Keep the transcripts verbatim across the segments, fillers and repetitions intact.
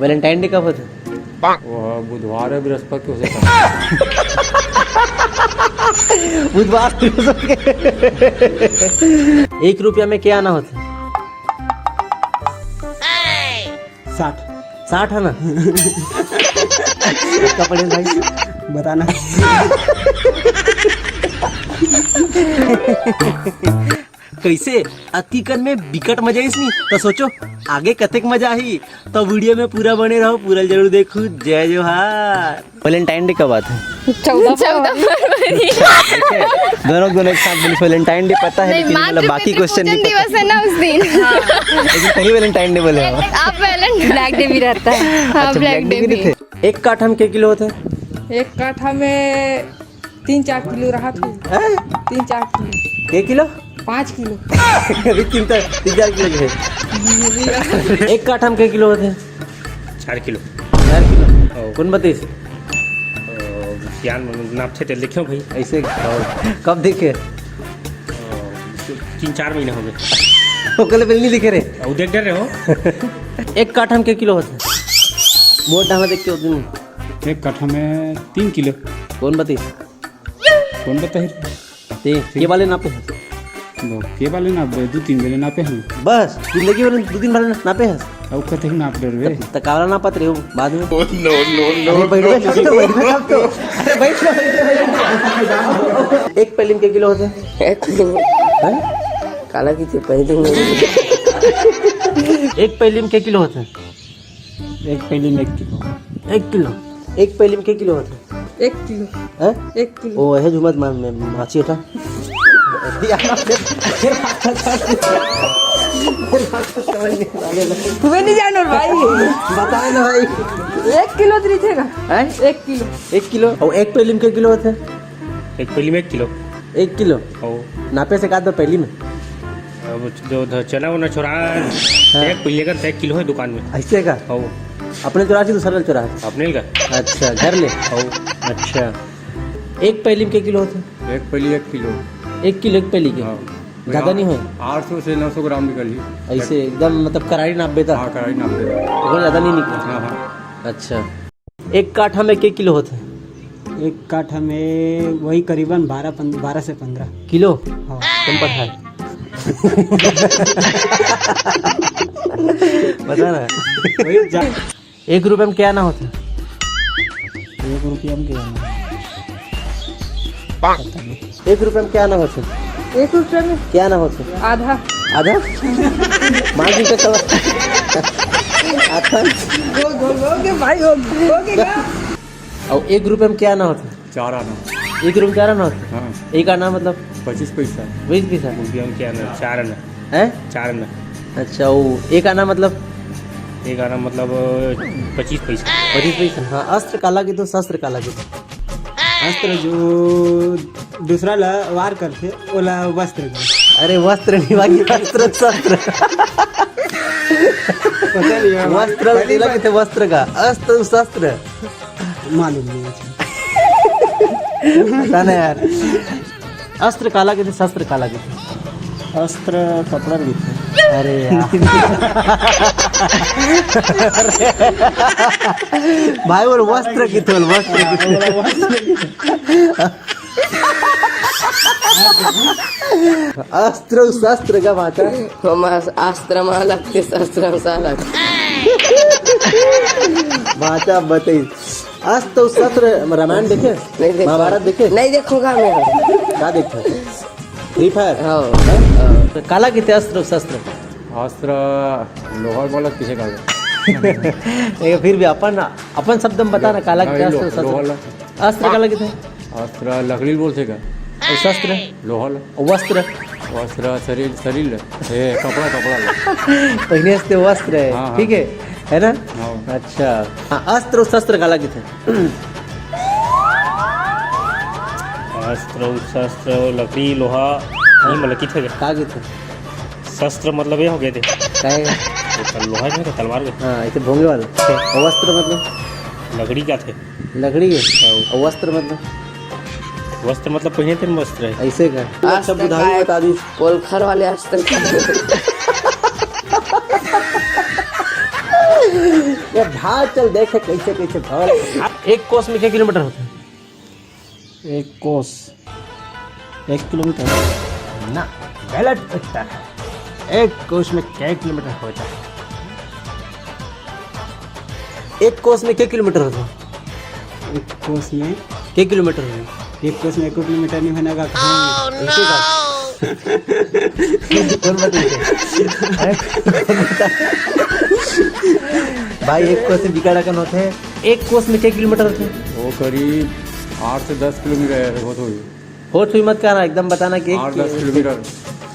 Valentine day कब होथे? वो बुधवार या बृहस्पति के हो सकता है। बुधवार, बृहस्पति के। एक रुपया में क्या आना होथे? साठ। साठ है ना? कतका पड़े भाई? बताना। कइसे? अतकी कन में बिकट मजा आइस नी, त सोचो आगे कतेक मजा आही। त वीडियो में पूरा बने रहो, पूरा जरूर देखो। जय जोहार। वैलेंटाइन डे कब आथे? चौदह चौदह फरवरी। फरवरी। दोनों, दोनों एक साथ बोलिस, वैलेंटाइन डे पता है, नहीं, लेकिन मात्र मतलब बाकी क्वेश्चन नहीं पता। दिवस है ना उस दिन। लेकिन कहीं वैलेंटाइन डे बोले हो। आप वैलेंटाइन, ब्लैक डे भी रहता है। हाँ, अच्छा, ब्लैक डे भी। एक काठा में के किलो होथे? एक काठा में तीन चार किलो रहत हे। हैं? तीन चार किलो। के किलो? पाँच किलो। अभी तीन, तीन चार किलो के हे। एक काठा में के किलो होथे? चार किलो। चार किलो? हाँ। कोन बतइस? अ, सियान मन नापथे तेला देखेंव भाई। अइसे? कब देखे? अ, तीन चार महीना हो गए। ओकर ले पहले नहीं देखे रहे? अउ देख डरे हो। एक काठा में के किलो होथे? मोर डहर देख के ओ दिन। एक काठा में तीन किलो। कोन बतइस? कोन बताही? ते के वाले नापे हस? वो के वाले नाप, दू तीन वाले नापे हन। बस, जिंदगी भर दू तीन वाले नापे हस? अउ कतेक नाप डरबे? त, त काला नापत रहे हो बाद में। Oh, no, no, no, अरे, बैठ, no। बैठ, बैठ, बैठ, बैठ, बैठ। अरे, बैठ, बैठ, बैठ। एक पैली में के किलो होथे? एक किलो। हैं? काला की चीज पहली में। एक पैली में के किलो होथे? एक पैली में एक किलो। एक किलो। एक पैली में के किलो होथे? एक किलो। हैं? एक किलो। ओ, हे झुमत मा-, में, माछी होता। तुम्हें नहीं जानो भाई। बताए ना भाई। एक किलो तो नहीं थे ना? हैं? एक किलो। एक किलो। अउ एक पैली में के किलो होथे? एक पैली में एक किलो। एक किलो? हो। नापे से का दो पैली में? अब जो ध-, चना वना चोरा, हाँ। एक पैली का एक किलो है दुकान में। अइसे का? हो। अपने चोरा से दूसरा चोरा? अपने का। अच्छा, घर ले? हो। अच्छा। एक पैली में के किलो होथे? एक पैली एक किलो। एक किलो एक पैली के? हाँ। ज्यादा नहीं होय? आठ सौ से नौ सौ ग्राम निकलही। अइसे एकदम मतलब करारी नापबे त? हाँ, करारी नापबे। ओकर ज्यादा नहीं निकले? हाँ, हाँ। अच्छा। एक काठा में के किलो होथे? एक काठा में वही करीबन बारह पन-, बारह से पन्द्रह। किलो? हाँ। कम पड़ता है। बता ना। वही जा- एक रुपया में क्या आना होथे? एक रुपया में क्या आना? पता नहीं। एक रुपया में क्या आना होथे? एक रुपया में? क्या आना होथे? आधा। आधा? मार दी तो चलो। आधा? हो, हो, हो गया भाई, हो, हो गया। अउ एक रुपया में क्या आना होथे? चार आना। एक रुपया में चार आना होथे? हाँ। एक आना मतलब? पच्चीस पैसा। पच्चीस पैसा? रुपया में क्या आना? चार आना। हैं? चार आना। अच्छा, वो एक आना मतलब? एक आना मतलब पच्चीस पैसा। पच्चीस पैसा, हाँ। अस्त्र काला कथे, शस्त्र काला कथे? अस्त्र जो दूसरा ला वार करथे, ओला वस्त्र कथे। अरे, वस्त्र नहीं, बाकी अस्त्र, शस्त्र। पता नहीं है, वस्त्र, पहली तेला बार। कथे वस्त्र का, अस्त्र, शस्त्र। मालूम नहीं है। पता नहीं यार। अस्त्र काला कथे, शस्त्र काला कथे? अस्त्र कपड़ा ल कथे। अरे यार। भाई, बोल वस्त्र कथे, बोल वस्त्र कथे। अस्त्र शस्त्र का बात है। हम अस-, अस्त्र मा लगथे, शस्त्र मा लगथे। बात आप बताइए। अस्त्र शस्त्र, रामायण देखे? नहीं देखे। महाभारत देखे? नहीं देखूंगा मैं। का देखे? Free Fire? हाँ। हैं? काला कथे अस्त्र शस्त्र? अस्त्र लोहा वाला किसे का? ए, फिर भी अपन, अपन शब्द में बता ना, काला कथे हाँ, अस्त्र लो-, शस्त्र? लोहा वाला। अस्त्र काला कथे? अस्त्र लकड़ी बोलथे का? अउ शस्त्र? लोहा ला। अउ वस्त्र? वस्त्र शरीर, शरीर ला। ए, कपड़ा, कपड़ा ला। पहिने से वस्त्र है, हाँ, हाँ। ठीक है, है ना? हाँ। अच्छा। हाँ, अस्त्र अउ शस्त्र काला कथे? अस्त्र अउ शस्त्र, लकड़ी, लोहा, नहीं, मतलब कथे का? का कथे? शस्त्र मतलब ये हो गए थे। काहे? वो लोहा जो है, तलवार के। हाँ, ऐसे भोंगे वाला। अच्छा। अउ वस्त्र मतलब? लकड़ी का थे। लकड़ी के? हाँ। अउ वस्त्र मतलब? वस्त्र मतलब पहिने तेन वस्त्र है। ऐसे का? अच्छा, अस्त्र बुधाई का है, बता दी। पोलखर वाले अस्त्र का। ये भाग चल देखे कैसे कैसे भाग। एक कोस में के किलोमीटर होथे? एक कोस एक किलोमीटर। ना, गलत उत्तर है। एक कोस में के किलोमीटर होथे? एक कोस में के किलोमीटर होथे? एक कोस में के किलोमीटर होथे? एक कोस में एक किलोमीटर नहीं होना का कहाँ? ऐसे बात। कौन बताइए? भाई, एक कोस में बिकट अकन होथे। एक कोस में के किलोमीटर होथे? वो करीब आठ से दस किलोमीटर होत होही। होत हुई मत कहना, एकदम बताना कि एक आठ दस किलोमीटर।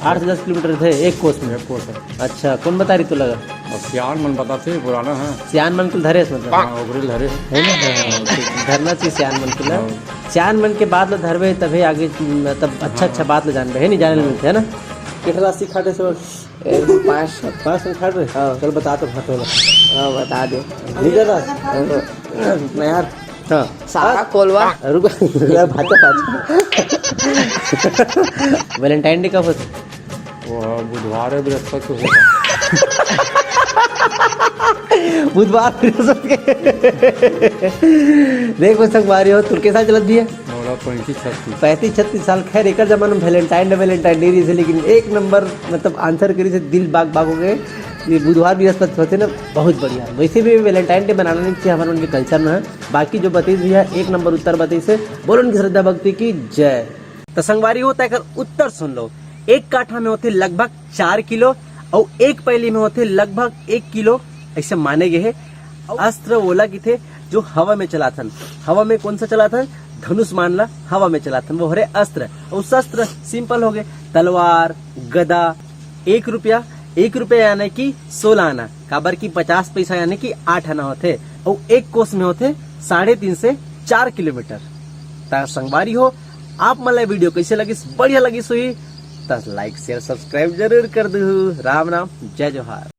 आठ से दस किलोमीटर थे एक कोस में। एक कोस है। अच्छा, कौन बता रही तो लगा? अब सियान मन बताथे, पुराना है। सियान मन कुल धरे हे मतलब। हाँ, ओकरे ल धरे हे। है ना? हाँ, ठीक। धरना चाहिए सियान मन कुल। हाँ। सियान मन के बात ल धरबे तभे आगे, मतलब, अच्छा, हाँ। अच्छा बात ल जानबे, है नहीं? जाने ल मिलथे, है ना? कितना राशि खाटे से? ए, पाँच सौ। पाँच सौ खाट रहे? हाँ। चल बता तो भाटो ला। हाँ, बता दे। नहीं कर रहा? हाँ। मैं यार हाँ। सारा कोलवा। रुक, यार, भाचा, भाचा। Valentine Day कब होथे? वो बुधवार है, बृहस्पति को होता। बुधवार, बृहस्पति के। देख, वो संगवारी हो, तुर के साथ चलत भी है। मोला पैंतीस छत्तीस। पैंतीस छत्तीस साल, खैर, एकर जमाना में Valentine Day, Valentine Day रहिस हे, लेकिन एक नंबर, मतलब, answer करिस हे, दिल बाग बाग हो गए। ये बुधवार, बृहस्पति होथे ना, बहुत बढ़िया। वैसे भी Valentine Day मनाना नहीं चाहिए, हमारे मन के culture में है। बाकी जो बतईस भैया, एक नंबर उत्तर बतईस हे। बोलो उनकी श्रद्धा भक्ति की जय। त संगवारी हो, त एकर उत्तर सुन लो। एक काठा में होथे लगभग चार किलो, अउ एक पहली में होथे लगभग एक किलो, ऐसे माने गए हे। अस्त्र ओला किथे, जो हवा में चलाथन। हवा में कौन सा चलाथन? धनुष मान ला, हवा में चलाथन, वो हरे अस्त्र। अउ शस्त्र simple हो गए, तलवार, गदा। एक रुपया, एक रुपया यानी कि सोलह आना, काबर कि पचास पैसा यानी कि आठ आना होथे, अउ एक कोस में होथे साढ़े तीन से चार किलोमीटर। त संगवारी हो, आप मन ला video कैसे लगिस? बढ़िया लगिस होही त like, share, subscribe जरूर कर दू। राम राम, जय जोहार।